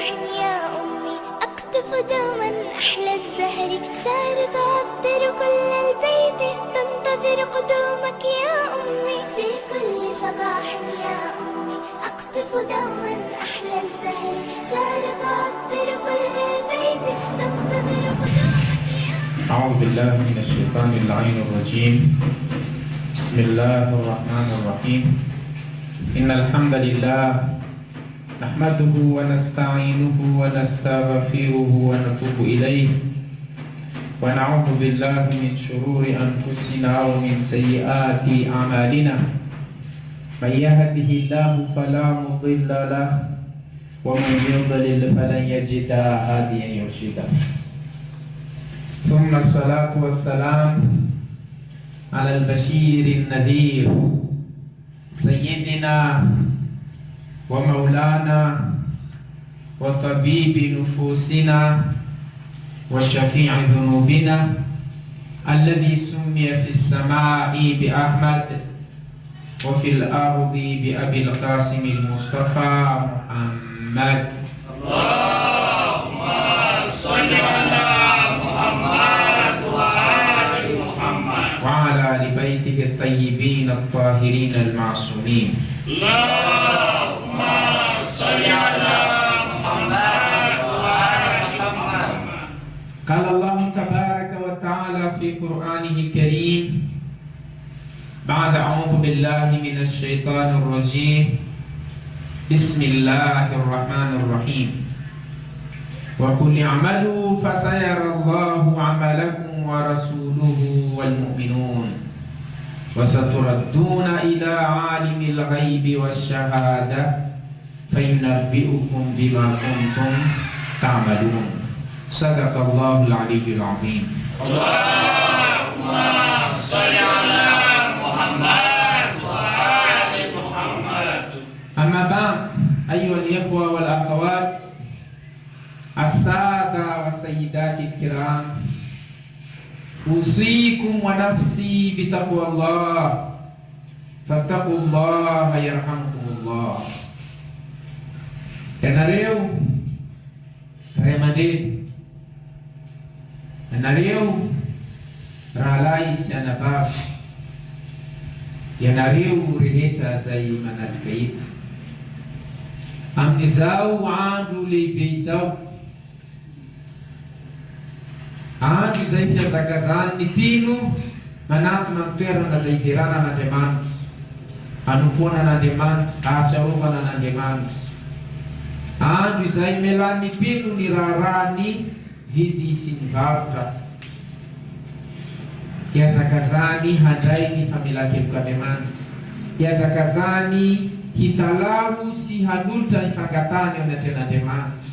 يا أمي أقطف دوما أحلى الزهر سار تعطر كل البيت تنتظر قدومك يا أمي. في كل صباح يا أمي أقطف دوما أحلى الزهر سار تعطر كل البيت تنتظر قدومك يا أعوذ بالله من الشيطان اللعين الرجيم. بسم الله الرحمن الرحيم. إن الحمد لله نحمده ونستعينه ونستغفره ونتوب إليه، ونعوذ بالله من شرور أنفسنا ومن سيئات أعمالنا. من يهده الله فلا مضل له ومن يضلل فلن يجد هاديا يرشدا. ثم الصلاة والسلام على البشير النذير سيدنا ومولانا وطبيب نفوسنا وشفيع ذنوبنا الذي سمي في السماء بأحمد وفي الأرض بأبي القاسم المصطفى محمد. اللهم صل على محمد وآل محمد وعلى آل بيته الطيبين الطاهرين المعصومين. اللهم صل على محمد وآل محمد. قال الله تبارك وتعالى في قرآنه الكريم بعد أعوذ بالله من الشيطان الرجيم. بسم الله الرحمن الرحيم. وقل اعملوا فسيرى الله عملكم ورسوله والمؤمنون وستردون إلى عالم الغيب والشهادة فينبئكم بما كنتم تعملون. صدق الله العلي العظيم. اللهم صل على محمد وآل محمد. أما بعد، أيها الإخوة والأخوات، السادة والسيدات الكرام، أوصيكم ونفسي بتقوى الله، فاتقوا الله يرحمكم الله. Ianareo ray aman-dreny, ianareo rahalahy sy anabavy, ianareo rehetra izay manatrika eto amin'izao andro lehibe izao, andro izay fihazakazahan'ny mpino manatona ny toerana izay hiderana an'Andriamanitra, hanompoana an'Andriamanitra, hahatsiarovana an'Andriamanitra, andro izay melan'ny mpino ny raharahan'ny vidy sy ny varotra, hihazakazahany handray ny famelan-kelok'Andriamanitra, hihazakazahany hitalaho sy hanolotra ny fangatahany eo anatrehan'Andriamanitra,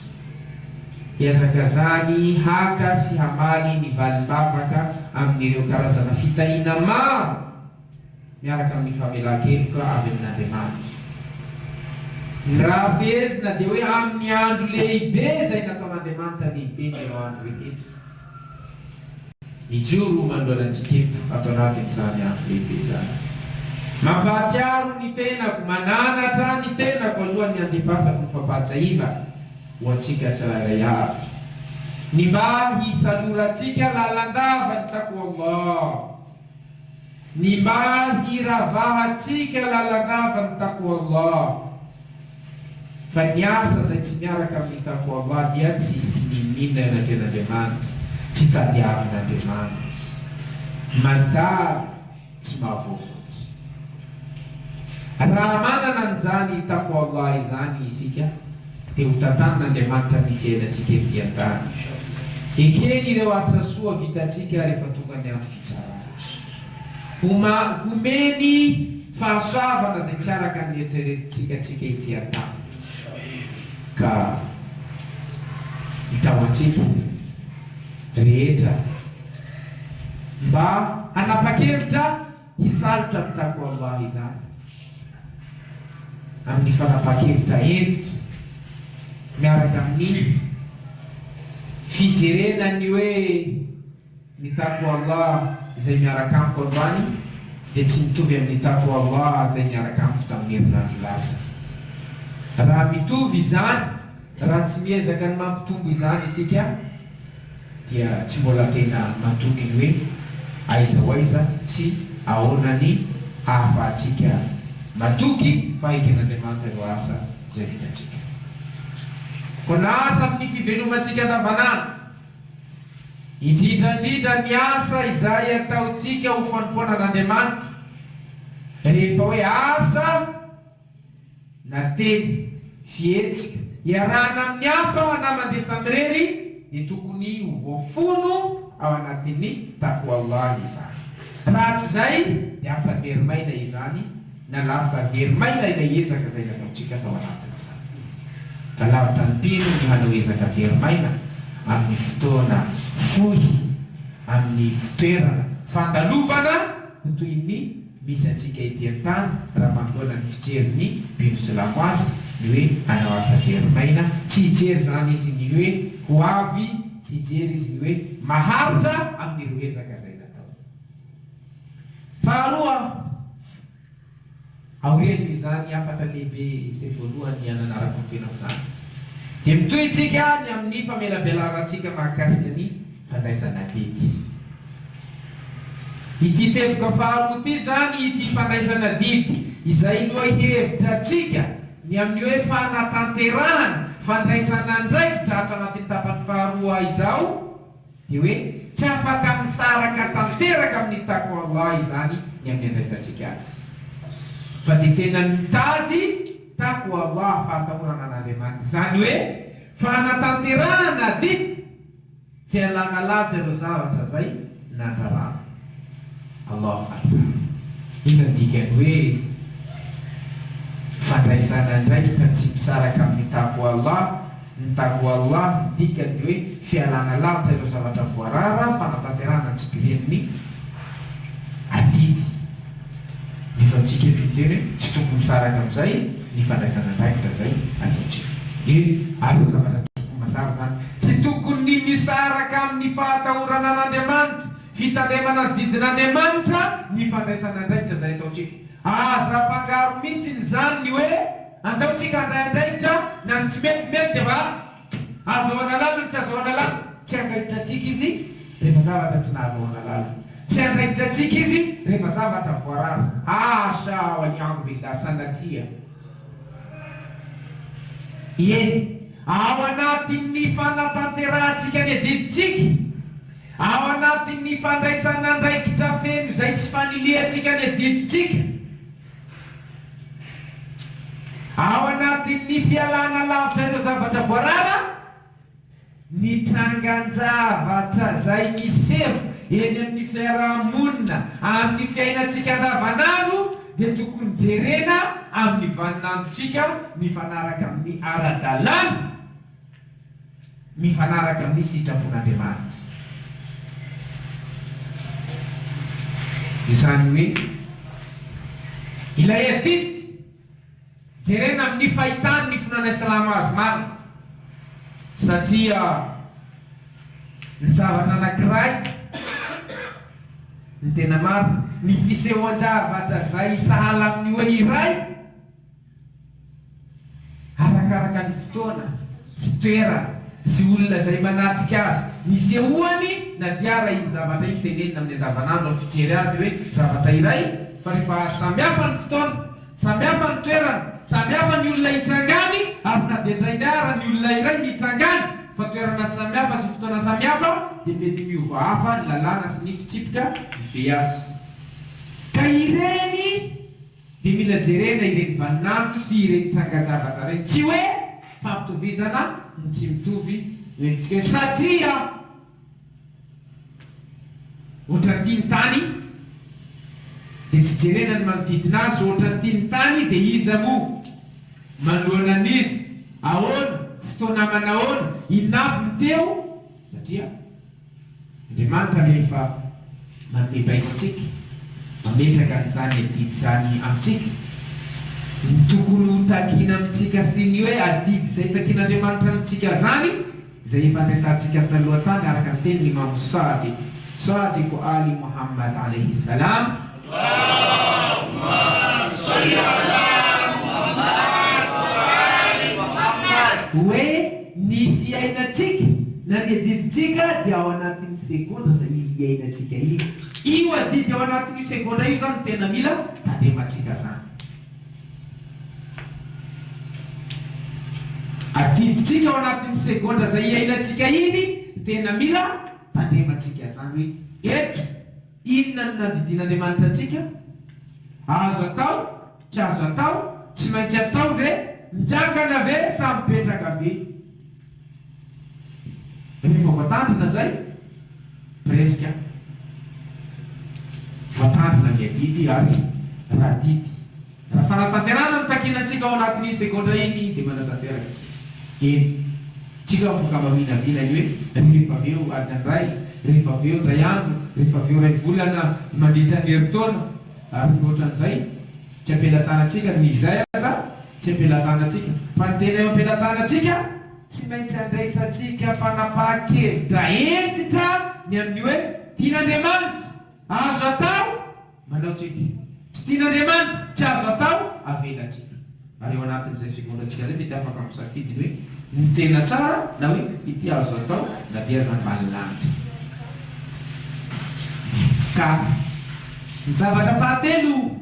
hihazakazahany haka sy hamaly ny valim-bavaka amin'ireo karazana fitahiana maro miaraka amin'ny famelan-keloka avy amin'Andriamanitra. Ny raha fehezina dia hoe amin'ny andro lehibe izay nataon'Andriamanitra lehibe ny ireo andro rehetra. Mijoro manoloana antsika eto ato anatin'izany andro lehibe izany. Mampahatsiaro ny tenako, mananatra ny tenako alohan'ny handefasako ny fampahatsiahivana ho antsika tsirairay avy. Ny mba hisalorantsika lalandava ny taqwa Allah. Ny mba hiravahantsika lalandava ny taqwa Allah. Fa ny asa izay tsy miaraka amin'ny taqwa Allah dia tsisy n'inon'inona eo anatrehan'Andriamanitra, tsy tadiavin'Andriamanitra. Mandalo tsy mahavoavonjy. Raha manana an'izany taqwa Allah izany isika dia ho tantanin'Andriamanitra ny fiainantsika ety an-tany. Ekeny ireo asa soa vitantsika rehefa tonga ny andro fitsarana. Homa, homeny fahasoavana izay tsy araka ny eritreretintsika antsika ety an-tany. Ka hita ho antsika rehetra mba hanapa-kevitra hisalotra ny taqwa Allah izany amin'ny fanapahan-kevitra hentitra miaraka amin'ny fijerena ny hoe Ny taqwa Allah izay miaraka amiko androany dia tsy mitovy amin'ny taqwa Allah izay niaraka amiko tamin'ny herinandro lasa. Raha mitovy izany, Raha tsy miezaka ny mampitombo izany isika dia tsy mbola tena matoky ny hoe aiza ho aiza sy ahoana ny hahafahantsika matoky fa eken'Andriamanitra ireo asa izay vitantsika. Koa na asa amin'ny fivelomantsika andavanandro, indrindra indrindra ny asa izay ataontsika ho fanompoana an'Andriamanitra, rehefa hoe asa, na teny, fihetsika, iarahana amin'ny hafa na mandeha samirery dia tokony ho voafono ao anatin'ny taqwa Allah izany. Raha tsy izay dia asa very maina izany na lasa very maina ilay ezaka izay nataontsika tao anatin'izany. Ka lavitra ny mpino ny hanao ezaka very maina amin'ny fotoana fohy, amin'ny fitoerana fandalovana ho toy ny misy antsika ety an-tany raha manoloana ny fijerin'ny mpino silamo azy ny hoe hanao asa very maina, tsy hijery izany izy ny hoe ho avy, tsy hijery izy ny hoe maharitra amin'ireo ezaka izay nataony. Faharoa, aorian'izany hafatra lehibe izay voalohany ananarako ny tenako izany, dia mitohy isika ny amin'ny famelabelarantsika mahakasika ny fandraisana adidy. Ity teboka faharoa ity izany ity fandraisana adidy izay lohahevitra antsika ny amin'ny hoe fanatanterahana fandraisana andraikitra ato anatin'ny tapany faharoa izao dia hoe tsy afaka misaraka tanteraka amin'ny taqwa Allah izany ny amin'ny andraisantsika azy fa dia tena mitady taqwa Allah fahatahorana an'Andriamanitra izany hoe fanatanterahana adidy Fialana lavitra ireo zavatra izay nandrarana. Allahu Akbar. Inona ny dikan'ny hoe fandraisana andraikitra tsy misaraka amin'ny taqwa Allah? Ny taqwa Allah ny dikany dia hoe fialana lavitra ireo zavatra voarara, fanatanterahana ny tsipirian'ny adidy. Nefa antsika eto miteny hoe tsy tokony misaraka amin'izay ny fandraisana andraikitra izay ataontsika. Eny, ary io zavatra tokony mazava izany. Tsy tokony misaraka amin'ny fahatahorana an'Andriamanitra, fitandremana ny didin'Andriamanitra ny fandraisana andraikitra izay ataontsika. Aza afangaro mihitsy izany ny hoe andao tsika handray andraikitra na ny tsy mety mety dia mba Ahazoana lalana tsy ahazoana lalana, tsy andraikitra antsika izy rehefa zavatra tsy nahazoana lalana. Tsy andraikitra antsika izy rehefa zavatra voarara. Haasha wal-iyadhu billah, sanatria. Eny, ao anatin'ny fanatanterahantsika ny adidintsika, ao anatin'ny fandraisana andraikitra feno izay tsy fanilihantsika ny adidintsika, Ao anatin'ny fialana lavitra ireo zavatra voarara, ny trangan-javatra izay miseho eny amin'ny fiaraha-monina amin'ny fiainantsika andavanandro dia tokony jerena amin'ny vaninandrontsika mifanaraka amin'ny ara-dalàna. mifanaraka amin'ny sitrapon'Andriamanitra. Izany hoe, ilay adidy jerena amin'ny fahitany ny finoana silamo azy marina, satria ny zavatra anankiray, ny tena marina, ny fisehoan-javatra izay sahala amin'ny hoe iray, Arakaraka ny fotoana sy toerana sy olona izay manatrika azy nisehoany na dia ara iny zavatra iny tenenina amin'ny andavanandro amin'ny fijery azy hoe zavatra iray fa rehefa samihafa ny fotoana, samihafa ny toerana, samihafa ny olona itrangany ary na dia indraindray ara ny olona iray ny itrangany fa toerana samihafa sy fotoana samihafa dia mety miova hafa ny lalàna sy ny fitsipika mifehy azy ka ireny Dia mila jerena ireny vaninandro sy ireny trangan-javatra ireny. Tsy hoe fampitovizana ny tsy mitovy no entintsika eto satria ohatran'ity ny tany dia tsy jerena ny manodidina azy, ohatran'ity ny tany dia iza moa manoloana an'iza, ahoana, fotoana manahoana, inona avy ny teo satria. Andriamanitra rehefa manome baiko antsika, mametraka an'izany adidy izany amintsika, ny tokony ho takiana amintsika sy ny hoe adidy izay takian'Andriamanitra amintsika izany, izay efa niresahantsika taloha tany araka ny tenin'ny Imamo Sadiq, Sadiqu Ali Muhammad alayhi salam, Allahumma salli ala Muhammad wa ali Muhammad. Hoe. ny fiainantsika na ny adidintsika dia ao anatin'ny segondra izay iainantsika iny. Io adidy ao anatin'io segondra io izany no tena mila tandremantsika izany. Adidintsika ao anatin'ny segondra izay iainantsika iny no tena mila tandremantsika izany hoe eto inona no nandidian'Andriamanitra antsika? Azo atao? Tsy azo atao? Tsy maintsy atao ve? Miangana ve sa mipetraka ve? Rehefa voatandrina zay, presque voatandrina ny adidy ary raha adidy, raha fanatanterahana no takiana antsika ao anatin'iny segondra iny dia manatanteraka isika. Eny, tsika afaka maminavina ny hoe rehefa avy eo adiny iray, rehefa avy eo indray andro, rehefa avy eo iray volana, mandritra ny herintaona, ary mihoatra an'izay, tsy am-pelatanantsika, noho izay aza tsy am-pelatanantsika, fa ny tena eo am-pelatanantsika, Tsy maintsy andraisantsika fanapahan-kevitra hentitra ny amin'ny hoe tian'Andriamanitra, azo atao, manao tsika. Tsy tian'Andriamanitra, tsy azo atao, avelantsika. Ary ao anatin'izay segondrantsika izay mety afaka misafidy ny hoe ny tena tsara na hoe ity azo atao na dia aza ambany lanja. Ka ny zavatra fahatelo.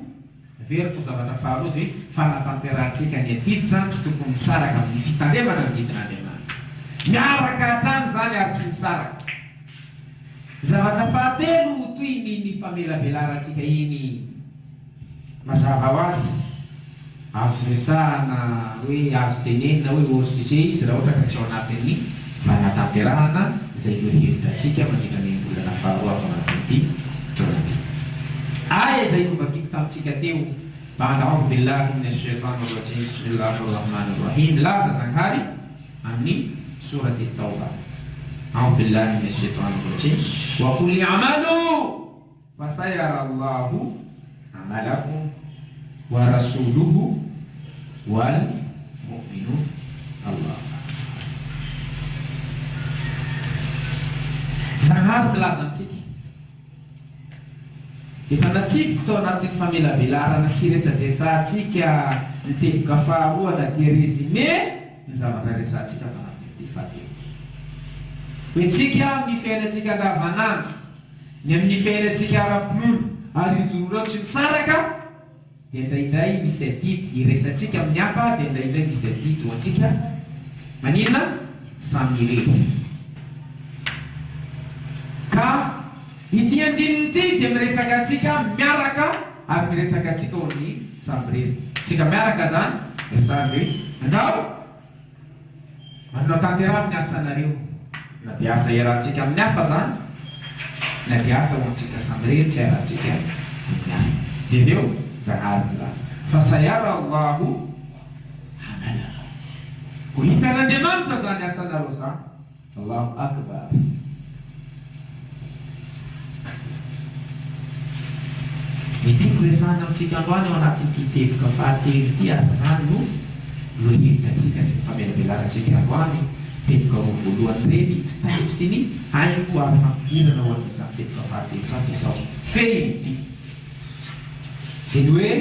Heveriko ho zavatra faharoa dia hoe fanatanterahantsika ny adidy izany tsy tokony misaraka amin'ny fitandremana ny didin'Andriamanitra. Miaraka hatrany izany ary tsy misaraka. Zavatra fahatelo ho toy ny ny famelabelarantsika iny mazava ho azy, azo resahana hoe azo tenenina hoe hors sujet izy raha ohatra ka tsy ao anatin'ny fanatanterahana izay lohahevitra antsika mandritra ny enim-bolana faharoa ato anatin'ity taona ity. Aya izay novakiko tamintsika teo, Ba'da a'udhu billahi minash shaitanir rajim, bismillahir rahmanir rahim, milaza Zagnahary amin'ny sourate At-Tawbah, a'udhu billahi minash shaitanir rajim, wa qul i'malu fasayara Allahu amalakum wa rasuluhu wal mu'minun. Allahu akbar. Zagnahary milaza amintsika. Efa natsipiko tao anatin'ny famelabelarana firesadresantsika ny teboka faharoa na dia résumé ny zavatra resahantsika ato anatin'ity fahatelo ity. Ho antsika amin'ny fiainantsika andavanandro, ny amin'ny fiainantsika ara-pinoana ary izy roa ireo tsy misaraka dia indraindray misy adidy iraisantsika amin'ny hafa dia indraindray misy adidy ho antsika maninona? Samy irery. Ka ity andininy ity dia miresaka antsika miaraka ary miresaka antsika ao amin'ny samy irery. Tsika miaraka zany resahiny hoe andao Manatanterah ny asanareo, na dia asa iarahantsika amin'ny hafa izany, na dia asa ho antsika samirery tsy iarahantsika amin'ny hafa. Dia avy eo, Zagnahary milaza, Fa sayara Allahu amalakum. Ho hitan'Andriamanitra izany asanareo izany. Allahu Akbar. Ny tiako resahina amintsika androany ao anatin'ity teboka fahatelo ity ary izany no lohahevitra antsika sy ny famelabelarantsika androany, teboka roa voalohany ireny, fitafy sy ny haingo ary fampidirana ho an'izany teboka fahatelo izany dia izao fehiny ity. Dia ny hoe,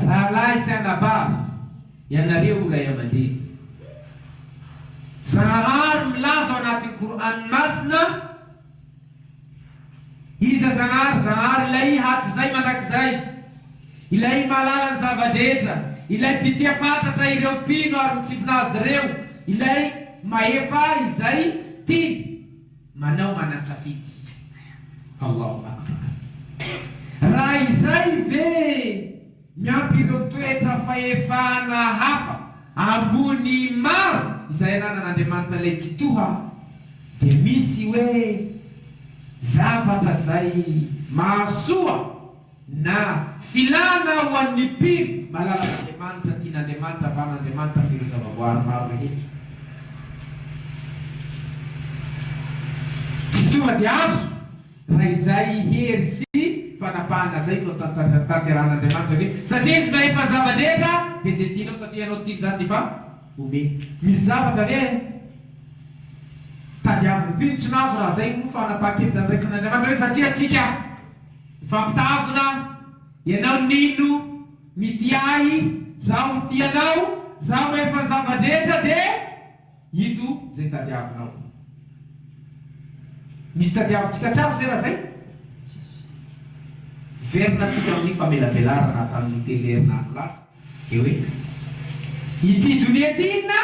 Rahalahy sy anabavy, Ianareo ray aman-dreny. Zagnahary milaza ao anatin'ny Qur'an masina, Iza Zagnahary? Zagnahary ilay hatrizay mandrakizay, ilay mahalala ny zava-drehetra, ilay mpitia fatratra ireo mpino ary mitsimpona azy ireo, ilay mahefa izay tiany, manao manan-tsafidy. Allahu Akbar. Raha izay ve Miampy ireo toetra fahefana hafa ambony maro izay ananan'Andriamanitra ilay Tsitoha, dia misy hoe zavatra izay mahasoa na filana ho an'ny mpino malalan'Andriamanitra, tian'Andriamanitra, havan'Andriamanitra amin'ireo zavaboary maro rehetra. Tsy tonga dia azo. Raha izay hery sy fanapahana izay no tanterahan'Andriamanitra ve? Satria Izy mahefa zava-drehetra dia izay tianao satria ianao tiany izany dia efa omeny. Misy zavatra ve tadiavin'ny mpino tsy nahazo raha izay no fanapahan-kevitra niraisan'Andriamanitra hoe satria antsika mifampitazona, ianao nino, mitia ahy, zaho mitia anao, zaho mahefa ny zava-drehetra dia. Ito izay tadiavinao. Misy tadiavintsika tsy azo ve raha zay? Miverina tsika amin'ny famelabelarana tamin'ny telo herinandro lasa dia hoe ity donia ity inona?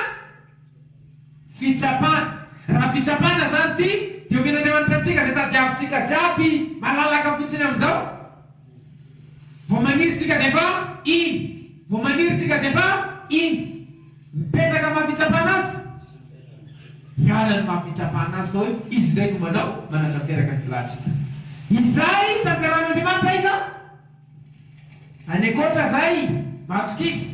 Fitsapana. Raha fitsapana zany ity dia omen'Andriamanitra antsika izay tadiavintsika jiaby malalaka fotsiny amin'izao. Vao maniry tsika dia efa iny. Vao maniry tsika dia efa iny. Mipetraka maha fitsapana azy? Miala ny maha fitsapana azy fa hoe izy indray no manao manatanteraka ny filantsika. Izay tanterahin'Andriamanitra aiza? Any ankoatra izay, matokisa.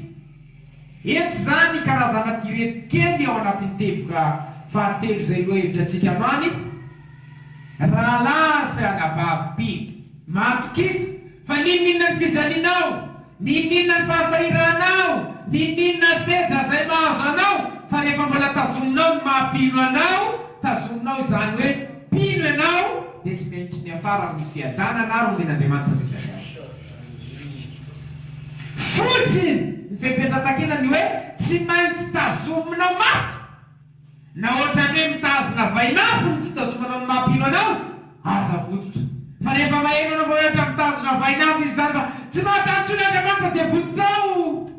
Eto izany karazana tirety kely ao anatin'ny teboka fahatelo izay lohahevitra antsika androany, Rahalahy sy anabavy mpino, matokisa fa n'inon'inona ny fijalianao, N'inon'inona ny fahasahiranao, n'inon'inona sedra izay mahazo anao, fa rehefa mbola tazominao ny maha mpino anao, tazominao izany hoe mpino ianao, dia tsy maintsy miafara amin'ny fiadanana ary omen'Andriamanitra izay tadiavina. Fotsiny ny fepetra takina ny hoe tsy maintsy tazominao mafy. Na ohatran'ny hoe mitazona vainafo ny fitazomanao ny maha mpino anao, aza votitra. Fa rehefa maheno anao fa hoe ohatra mitazona vainafo izy izany fa tsy mahatany intsony Andriamanitra dia votitra ao.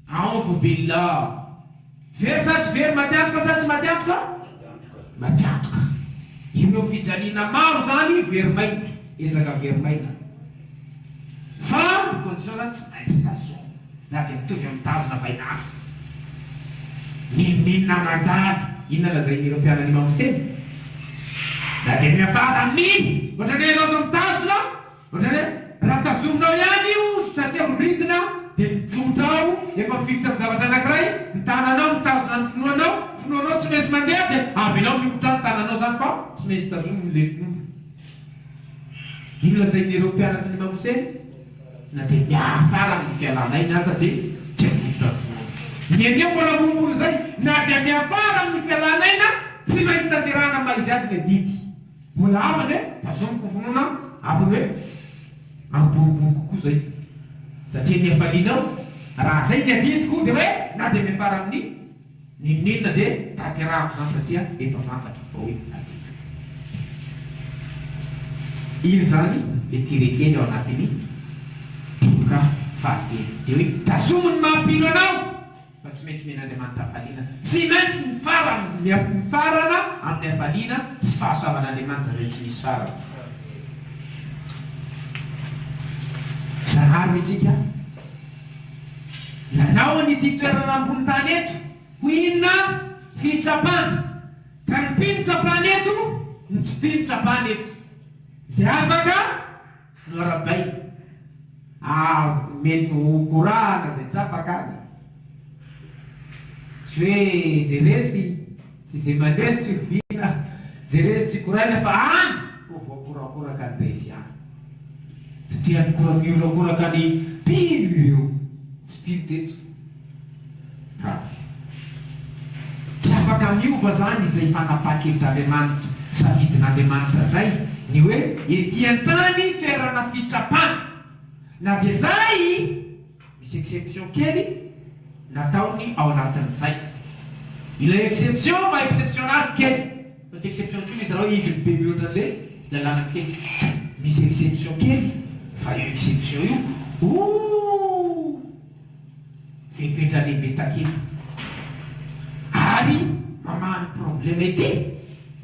Aoudhu billah. Very sa tsy very? Maty antoka sa tsy maty antoka? Maty antoka. Ireo fijaliana maro izany very maina, ezaka very maina. Fa ny condition zany tsy maintsy tazomina na dia mitovy amin'ny tazona vainafo. N'inon'inona mandalo, inona lazain'ireo mpianany Imam Hussein? Na dia miafara amin'ny, ohatran'ny hoe ianao zao mitazona, ohatran'ny hoe raha tazominao ihany io satria miridina dia mijotra ao, efa mifikitra amin'ny zavatra anankiray, ny tananao mitazona ny finoanao, finoanao tsy maintsy mandeha dia avelao miokotra ny tananao zany fa tsy maintsy tazominy ilay finoana. Iny lazain'ireo mpianatry ny Imam Hussein, na dia miafara amin'ny fialana aina aza dia tsy avotra ny finoana. Ny anio mbola ambonimbony izay, na dia miafara amin'ny fialana aina, tsy maintsy tanterahana amin'ny maha izy azy ny adidy. Mbola hafa ny hoe tazomiko ny finoana, hafa ny hoe ambonimbony kokoa izay. Satria ny hafalianao, raha izay ny adidiko dia hoe na dia miafara amin'ny. N'inon'inona dia tanterahako izany satria efa fantatro fa hoe adidiko. Iny izany le tire kely ao anatin'ny teboka fahatelo. Dia hoe tazomy ny maha mpino anao fa tsy maintsy omen'Andriamanitra hafaliana. Tsy maintsy mifarana amin'ny hafaliana sy fahasoavan'Andriamanitra izay tsy misy farany. Zanahary hoy tsika. Nanao an'ity toerana ambony tany eto ho inona? Fitsapana. Ka ny mpino tsapana eto, ny tsy mpino tsapana eto. Izay afaka no arahabaina. Ary mety ho korahana izay tsy afaka any. Tsy hoe izay resy sy izay mandresy tsy hoviana, izay resy tsy koraina fa any ho voakorakoraka ny resy any. Satria nikora nihorakoraka ny mpino ireo tsy mpino teto ka tsy afaka miova zany izay fanapahan-kevitr'Andriamanitra, safidin'Andriamanitra zay ny hoe ety an-tany toerana fitsapana na dia zay Misy exception kely nataony ao anatin'izay. Ilay exception maha exception azy kely, fa tsy exception intsony izy raha hoe izy no be mihoatra an'ilay lalàna kely. Misy exception kely fa io exception io ooh fepetra lehibe takina. Ary mamaha ny problème ety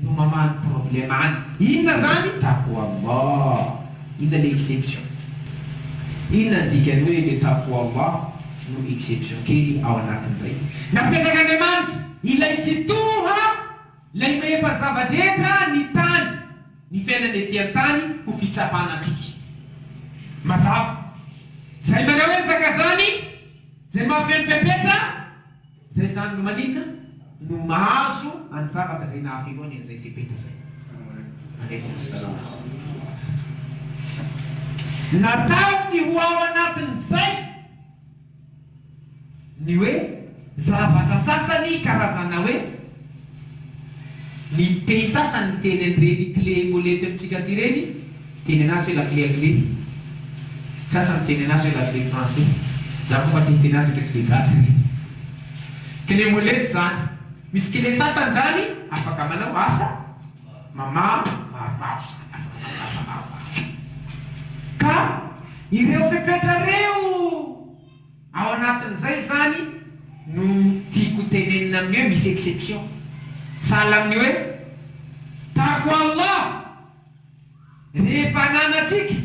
no mamaha ny problème any. Inona zany? Taqwa Allah. Inona le exception? Inona ny dikan'ny hoe le taqwa Allah no exception kely ao anatin'izay? Napetrak'Andriamanitra, ilay Tsitoha, ilay mahefa zava-drehetra, ny tany, ny fiainana ety an-tany ho fitsapana antsika. Mazava. Izay manao ezaka zany, izay mahafeno fepetra, Zay zany no maninona no mahazo any zavatra zay nahafenoany an'izay fepetra zay. Alaikum salam. Nataony ho ao anatin'izay ny hoe zavatra sasany karazana hoe ny pays sasany miteny an'ireny clé molette amintsika aty ireny miteny anazy hoe la clé anglais, sasany miteny anazy hoe la clé français, za moa fa te hiteny azy hoe clé gasy re. Clé molette zany. Misy kile sasany izany afaka manao asa mamaha maromaro izany, afaka manao asa maromaro. Ka ireo fepetra ireo ao anatin'izay izany no tiako tenenina amin'ny hoe misy exception. Sahala amin'ny hoe, Tako Allah! Rehefa ananantsika,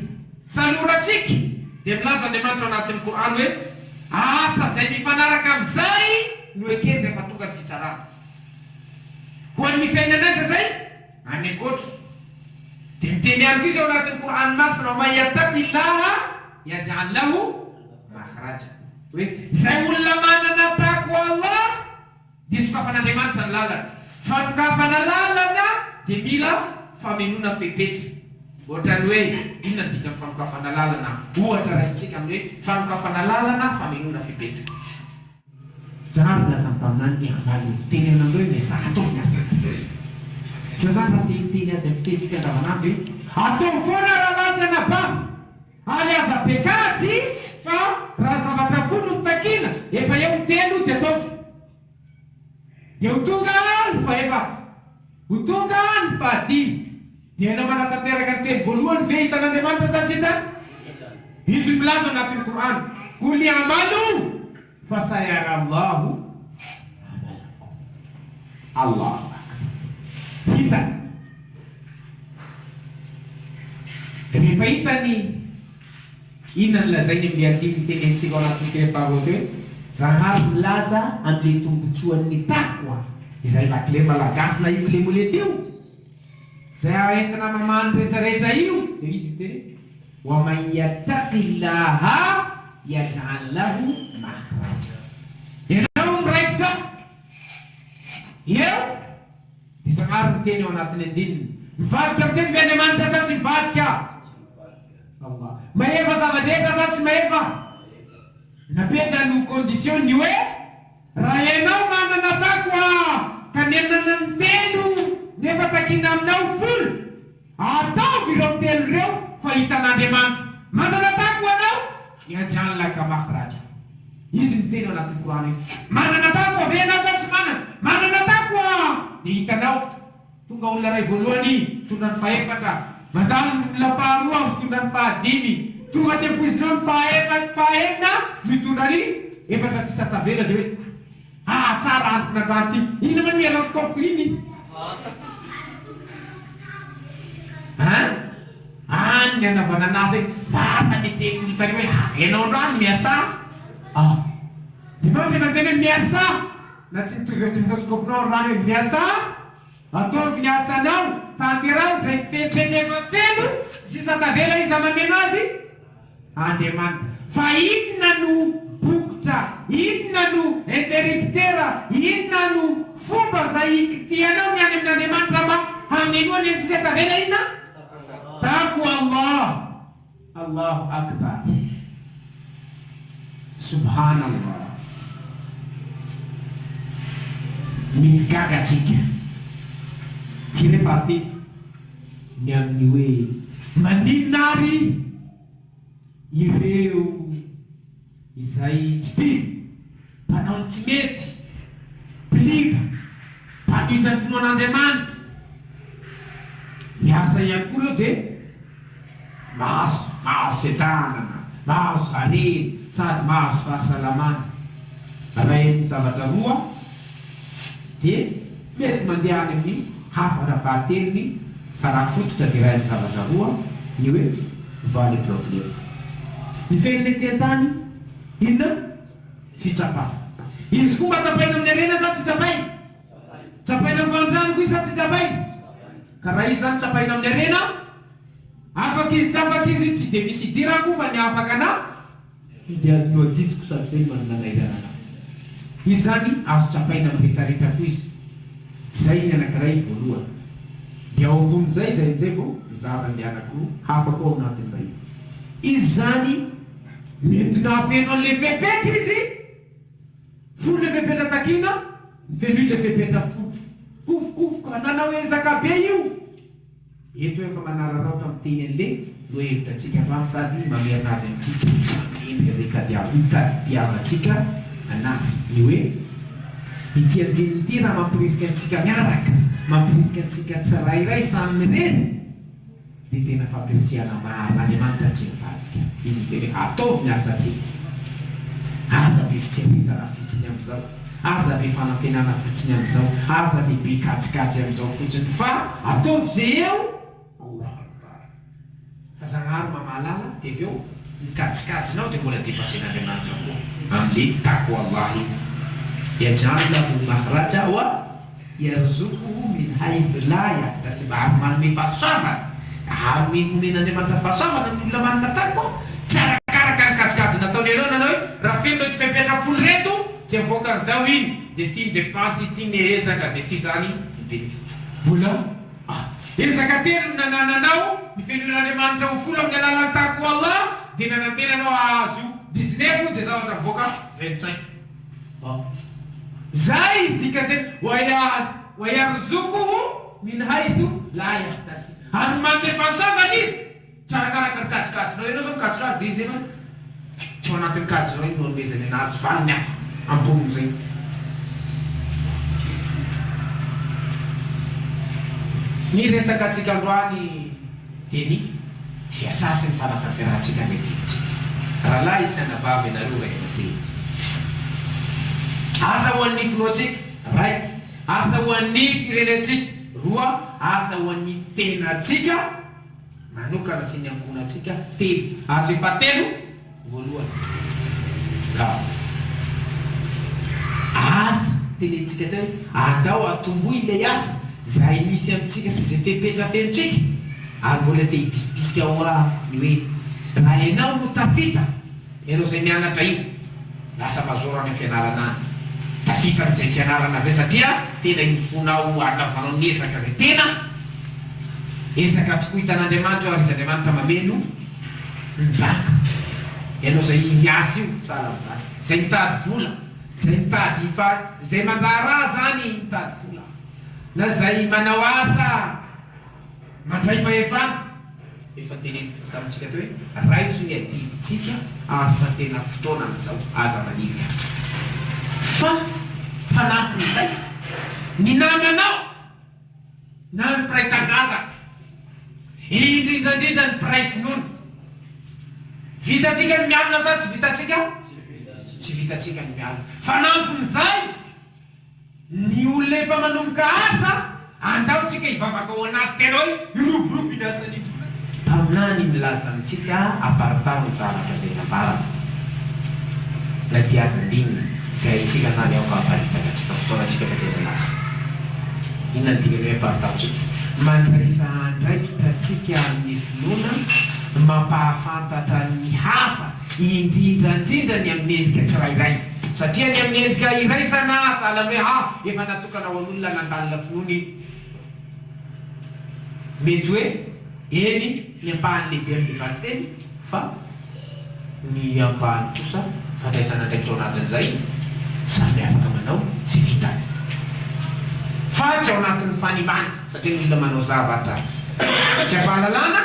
salorantsika, dia milaza Andriamanitra ao anatin'ny Kor'âny hoe, Asa izay mifanaraka amin'izay no ekeny rehefa tonga ny fitsarana. Ho an'ny fiainana aiza izay? Any ankoatra. Dia miteny ihany koa Izy ao anatin'ny Kor'âny masina, Wa man yattaqillaha yaj'al lahu makhraja. Hoe, izay olona manana taqwa Allah, Dia sokafan'Andriamanitra ny lalana. Fanokafana lalana dia mila famenoana fepetra. Ohatran'ny hoe, inona ny dikan'ny fanokafana lalana? Ohatra raisintsika amin'ny hoe fanokafana lalana, famenoana fepetra. Za milaza amin'ny mpaminany ny hamaly ny teny aminareo hoe miasà, ataovy ny asa. Za zany raha te hiteny azy amin'ny fitenintsika andavanandro hoe, ataovy foana rahalahy sy anabavy! Ary aza be kajy fa raha zavatra folo no takiana, efa eo ny telo dia ataovy. Dia ho tonga ny fahefatra. Ho tonga ny fahadimy. Dia ianao manatanteraka ny telo voalohany ve hitan'Andriamanitra sa tsy hitany? Izy no milaza ao anatin'ny Kor'any, Qul i'malu fa sayara Allahu amalakum. Allahu Akbar. Hitany. Rehefa hitany inona no lazainy amin'ilay andininy tenenintsika ao anatin'ny teny faharoa teo hoe, Zanahary milaza amin'ilay tombotsoan'ny taqwa, izay lakile malagasy na io clé molette io, izay entina mamaha ny rehetrarehetra io, dia izy miteny hoe, Wa man yattaqillaha yaj'al lahu makhraja. Ianao miraikitra eo. Dia Zagnahary miteny ao anatin'ny andininy, Mivadika amin'ny teny ve Andriamanitra sa tsy mivadika? Allah. Mahefa zava-drehetra sa tsy mahefa? Napetrany ho condition ny hoe, raha ianao manana taqwa ka nenana ny telo nefa takiana aminao folo, ataovy ireo telo ireo fa hitan'Andriamanitra. Manana taqwa anao? Yaj'al laka makhraja. Izy miteny ao anatin'ny Kor'any hoe, Manana taqwa ve ianao sa tsy manana? Manana taqwa! Dia hitanao, tonga olona iray voalohany, mitondra ny fahefatra, mandalo ny olona faharoa, mitondra ny fahadimy, tonga tsy ampoizinao ny fahaenina, mitondra ny efatra sisa tavela, dia hoe, Ah, tsara androko nandany ity, inona moa ny horoscope-ko iny? Hein? Any ny anaovana anazy hoe marina ny tenin'ny tary hoe ah ianao androany miasà ah. Dia ianao tena miteny hoe miasà na tsy mitovy amin'ny horoscope-nao androany hoe miasà, ataovy ny asanao, tanteraho izay fepetra efa feno, sisa tavela iza mameno azy? Andriamanitra. Fa inona no bokotra, inona no interrupteur, inona no fomba izay hikitihanao ny any amin'Andriamanitra mba hamenoany ny sisa tavela inona? Taqwa Allah. Allahu Akbar. Subhanallah. Mety gaga antsika. Tirez parti ny amin'ny hoe maninona ary ireo izay tsy mpino, mpanao ny tsy mety, mpiliba, mpanohitra ny finoan'Andriamanitra, miasa ihany koa ireo dia mahazo mahazo fiadanana, mahazo harena sady mahazo fahasalamana. Raha henon'ny zavatra roa dia mety mandeha any amin'ny hafa fahatelony fa raha fototra dia iray amin'ny zavatra roa ny hoe mivaha le problema. Ny fehin'ny ety an-tany inona? Fitsapana. Izy koa mba tsapaina amin'ny harena sa tsy tsapaina? Tsapaina amin'ny fahantrana koa izy sa tsy tsapaina? Ka raha izy zany tsapaina amin'ny harena, afaka izy tsy afaka izy tsy dia misy idirako fa ny afaka na Dia noadidiko sady zay no nanairana anah. Izy zany azo tsapaina amin'ny retraretra koa izy. Zay ny anakiray voalohany. Dia ao ambonin'izay izay amin'izay vao mizara ny anakiroa hafa koa ao anatin'ilay izy. Izy zany mety nahafeno an'ilay fepetra izy, folo ilay fepetra takiana, nifeno ilay fepetra folo. Kofokofoka, nanao ezaka be io. Eto aho efa manararaotra miteny an'le lohahevitra antsika androany sady mamerina azy amintsika amin'ny endrika izay itadiavantsika anazy, ny hoe. Ity andininy ity raha mampirisika antsika miaraka, mampirisika antsika tsirairay samy mirery, dia tena fampirisihana marina. Andriamanitra tsy mivadika. Izy miteny hoe ataovy ny asantsika. Aza be fitsiriritana fotsiny amin'izao. Aza be fanantenana fotsiny amin'izao. Aza dia be kajikajy amin'izao fotsiny fa ataovy izay eo. Allah Akbar. Fa Zagnahary mamahalala dia avy eo ny kajikajinao dia mbola depassen'Andriamanitra koa amle taqwa-Allah io. Yaj'al lahu makhraja wa yarzuquhu min haythu la yahtasib ary manome fahasoavana ary omen'Andriamanitra fahasoavana ny olona manana taqwa tsy arakaraka ny kajikajy nataony ianao nanao hoe raha feno ireto fepetra folo ireto tsy avoakan'izao iny dia ity ny depense ity ny ezaka dia ity izany ny benefit mbola Ezaka telo no nanananao, ny fenoin'Andriamanitra ho folo amin'ny alalan'ny Taqwa Allah, dia nanantena anao hahazo dix-neuf dia zavatra mivoaka vingt-cinq. Bon. Zay ny dikanteny wa yarzuquhu min haythu la yahtasib. Ary manome fahasoavana Izy, tsy arakaraka ny kajikajinao, ianao zao mikajikajy dia Izy nefa tsy ao anatin'ny kajinao iny no anomezany anazy valiny hafa ambonin'izay. Ny resaka antsika androany dia ny fiasà sy ny fanatanterahantsika ny adidintsika. Rahalahy sy anabavy ianareo ray aman-dreny. Asa ho an'ny finoantsika, ray. Asa ho an'ny firenentsika, roa. Asa ho an'ny tenantsika manokana sy ny ankohonantsika, telo. Ary le fahatelo, Voalohany, ka asa, tenenintsika teo hoe andao atombohy ilay asa izay misy amintsika sy izay fepetra fenontsika, ary mbola te hibisibisika ho ahy ny hoe raha ianao no tafita, ianao izay mianatra io, lasa major any am-pianarana any, tafita amin'izay fianarana izay satria tena io fonao anaovanao ny ezaka izay tena ezaka tokoa hitan'Andriamanitra io ary izy Andriamanitra mameno ny banky. Ianao izay miasa io, sahala amin'izany. Izay mitady vola, izay mitady fa izay mandraharaha izany mitady vola. Na izay manao asa mandray fahefana. Efa teneniko tamintsika teo hoe raiso ny adidintsika ary fa tena fotoana amin'izao, aza manilika. Fa fanampin'izay, ny namanao. na ny mpiray tanindrazana, indrindra indrindra ny mpiray finoana. Vitantsika ny mialona sa tsy vitantsika? Tsy vitantsika ny mialona. Fanampin'izay, ny olona efa manomboka asa, andao tsika hivavaka ho an'azy tena hoe hiroborobo iny asany iny. Mpaminany milaza amintsika aparitao ny zavatra izay nambarany na dia aza andininy izay haintsika zany aoka haparitaka antsika fotoana antsika fa tena lasa. Inona ny dikany hoe aparitao antsika? Mandraisa andraikitra antsika amin'ny finoana mampahafantatra ny hafa indrindra indrindra ny amin'ny endrika tsirairay satria ny amin'ny endrika iraisana sahala amin'ny hoe ha efa natokana ho an'olona nandalina finoana iny. Mety hoe eny ny ampahany lehibe amin'ny valinteny fa ny ampahany kosa fandraisana andraikitra ao anatin'izay samby afaka manao tsy vitany fa tsy ao anatin'ny fanimbana satria ny olona manao zavatra tsy am-pahalalana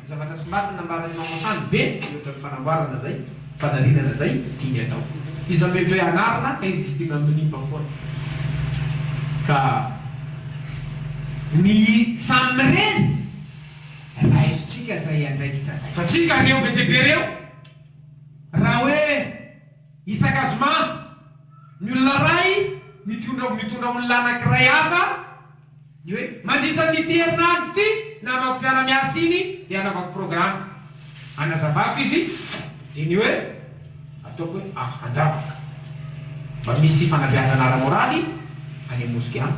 Ny zavatra somary nambaran'i Maman tany be mihoatra ny fanamboarana zay, fanarinana zay tiany atao. Iza mety hoe anarina ka izy tena minimba foana. Ka ny samy mireny raiso-tsika zay andraikitra zay. Fa tsika reo be dia be reo raha hoe isaka zoma ny olona ray mitondra mitondra olona anakiray hafa Ny hoe, mandritra an'ity herinandro ity, namako mpiara-miasa iny dia anaovako programa. Anazavako izy, dia ny hoe, ataoko hoe, ah, andravaka. Mba misy fanabeazana ara-moraly any amin'ny moske any.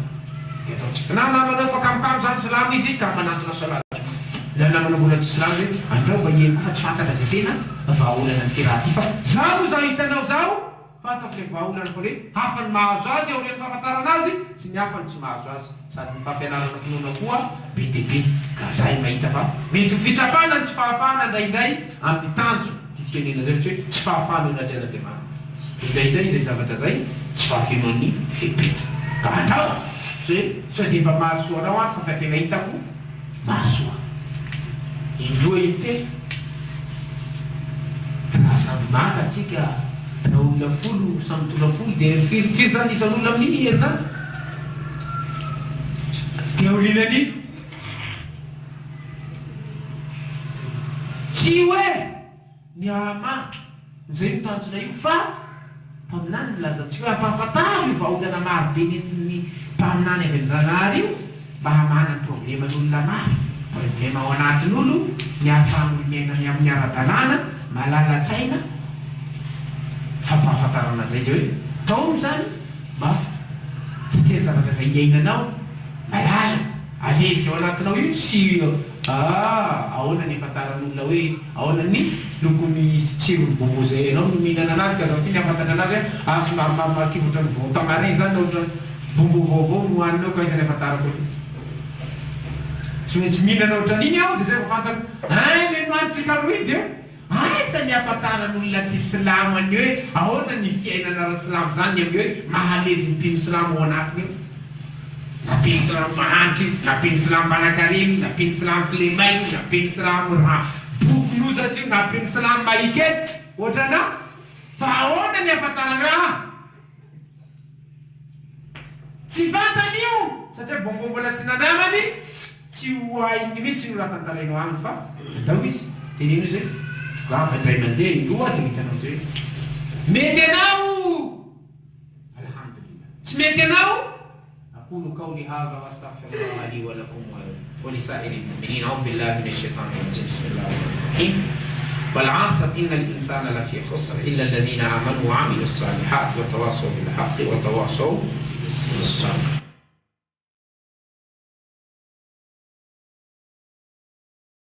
Dia ataontsika. Na namana efa kamokamo izany silamo izy ka manantona salat juma. Na namana mbola tsy silamo hoe, andrao mba hiely koa fa tsy fantatra izay tena vahaolana an'ity raha ity fa za moa izao hitanao izao, Fantako ilay vahaolana fa hoe hafa ny mahazo azy aorian'ny fahafantarana azy sy ny hafa ny tsy mahazo azy. Sady ny fampianarana finoana koa be dia be ka zahay mahita fa mety ho fitsapana ny tsy fahafahana indraindray amin'ny tanjona ity fitenenana izay fa tsy hoe tsy fahafahana eo anatrehan'Andriamanitra. Indraindray izay zavatra izay tsy fahafenoan'ny fepetra. Ka andao tsy hoe sao dia mba mahasoa anao aho fa fa tena hitako Mahasoa. Indroa intelo. Raha samy maka tsika, raha. Raha olona folo samy mitondra folo dia firy firy zany isan'olona amin'iny herinandro? Dia aorianan'iny tsy hoe ny hahamaha izay no tanjona io fa mpaminany milaza amintsika hoe ampahafantaro io vahaolana maro be nentin'ny mpaminany avy amin-janahary io mba hamahana ny probleman'olona maro, problema ao anatin'olo, ny ahafahan'olo miaina amin'ny ara-dalàna, malala-tsaina, fampahafantarana an'izay dia hoe taomy izany mba satria ny zavatra izay iainanao malala, aleha izay ao anatinao io tsy ah ahoana ny ahafantaran'olona hoe ahoana ny lokony sy tsiron'ny bonbon izay hainao no mihinana anazy ka zao ty ny ahafantatra anazy hoe ah somary marimarikivy ohatran'ny voan-tamarin izany na ohatran'ny Bonbon vaovao no hohaninao ka aiza ny ahafantarako an'io? Tsy maintsy mihinana ohatran'iny aho dia zay vao fantako. Ein le nohanintsika roa iny dia aiza ny ahafantaran'olona tsy silamo an'ny hoe ahoana ny fiainana ara-tsilamo zany ny amin'ny hoe mahalezy ny mpino silamo ao anatiny ao. Na mpino silamo mahantra io, na mpino silamo manankarena io, na mpino silamo kilemaina io, na mpino silamo ra bokon'ozatra io, na mpino silamo mahikely ohatranà. Fa ahoana ny ahafantarana hoe ah! Tsy fantany io satria bonbon mbola tsy nanamany, tsy ho hainy mihitsy no raha tantarainao aminy fa andao izy, teneno izy hoe tongava indray mandeha indroa dia ho hitanao izay hoe mety anao Alhamdulillah, tsy mety anao Aqulu qawli hadha wa astaghfirullah li wa lakum wa li sa'iril mu'minin a'udhu billahi minash shaitanir rajim bismillahir rahmanir rahim wal 'asr innal insana lafi khusr illa alladhina amanu wa 'amilus salihat wa tawasaw bil haqqi wa tawasaw bis sabr.